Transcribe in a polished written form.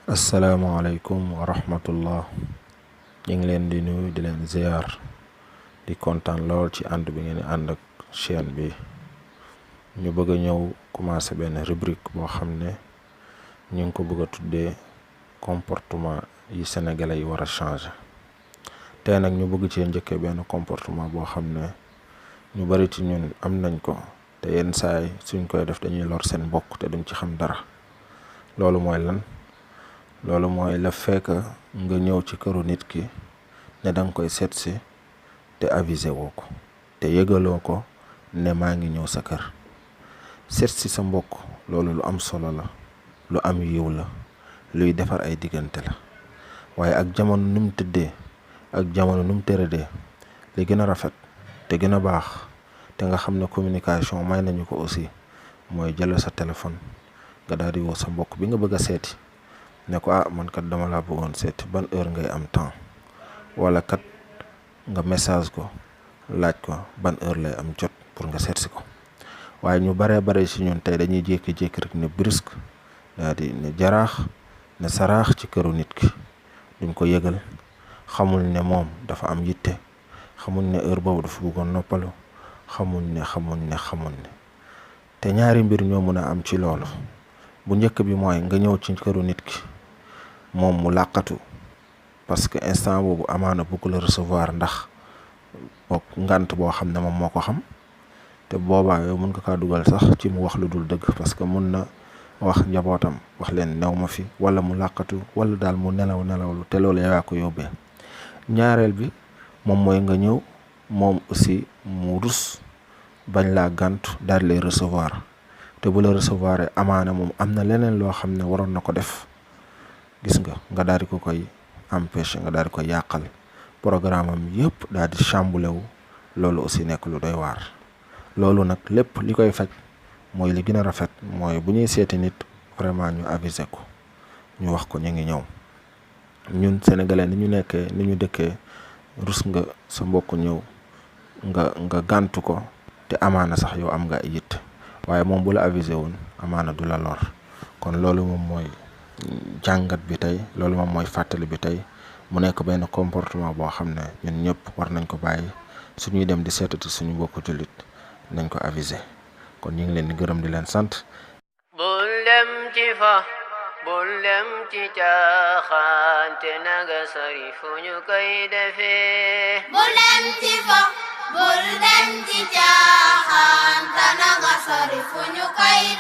asalaamaaleykum wa rahmatullah. ñu ngi leen di nuyu di leen ziar di kontaan lool ci ànd bi ngeen di ànd ak chaîne bi. ñu bëgg a ñëw commencé benn rubrique boo xam ne ñu ngi ko bëgg a tuddee comportement yi sénégalais yi war a changer. tey nag ñu bëgg cee njëkkee benn comportement boo xam ne ñu bari ci ñun am nañ ko te yenn saay suñ koy def dañuy lor seen mbokk te duñ ci xam dara. loolu mooy lan? loolu mooy la fekk nga ñëw ci këru nit ki ne danga koy seetsi te avisé woo ko te yëgaloo ko ne maa ngi ñëw sa kër. seetsi sa mbokk loolu lu am solo la, lu am yiw la, luy defar ay diggante la. waaye ak jamono nu mu tëddee ak jamono nu mu tëradee li gën a rafet te gën a baax te nga xam ne communication may nañu ko aussi mooy jël sa téléphone nga daal di woo sa mbokk bi nga bëgg a seeti ne ko man kat dama laa bëggoon seeti, ban heure ngay am temps, wala kat nga message ko laaj ko ban heure lay am jot pour nga seetsi ko. waaye ñu bare ci ñun tey dañuy jékki-jékki rek ne brusque daal di ne jaraax ne saraax ci këru nit ki, duñ ko yëgal, xamul ne moom dafa am yitte, xamul ne heure boobu dafa bëggoon noppalu, xamul ne te ñaari mbir ñoo mën a am ci loolu. bu njëkk bi mooy nga ñëw ci këru nit ki moom mu làqatu parce que instant boobu amaana bëgg la recevoir ndax ngant boo xam ne moom moo ko xam, te boobaa yow mën nga kaa dugal sax ci mu wax lu dul dëgg parce que mun na wax njabootam wax leen new ma fi, wala mu làqatu, wala daal mu nelawlu te loolu yaa ko yóbbee. ñaareel bi moom mooy nga ñëw moom aussi mu rus bañ laa gàntu daal lay recevoir, te bu la recevoir amaana moom am na leneen loo xam ne waroon na ko def. gis nga daal di ko koy empêcher, nga daal di koy yàqal programme am yëpp daal di chamboulé wu. loolu aussi nekk lu doy waar. loolu nag lépp li koy faj mooy li gën a rafet mooy bu ñuy seeti nit vraiment ñu aviser ko, ñu wax ko ñu ngi ñëw. ñun sénégalais ni ñu dëkkee rus nga sa mbokk ñëw nga gàntu ko te amaana sax yow am nga ay yitte, waaye moom bu la avisé woon amaana du la lor. kon loolu moom mooy jàngat bi tey, loolu moom mooy fàttali bi tey. mu nekk benn comportement boo xam ne ñun ñëpp war nañ ko bàyyi. suñuy dem di seetati suñu mbokku jullit nañ ko aviser. kon ñu ngi leen di gërëm di leen sant. bul dem ci fa, bul dem ci caaxaan, te naga sori fu ñu koy defee. bul dem ci fa, bul dem ci caaxaan, te naga sori fu ñu koy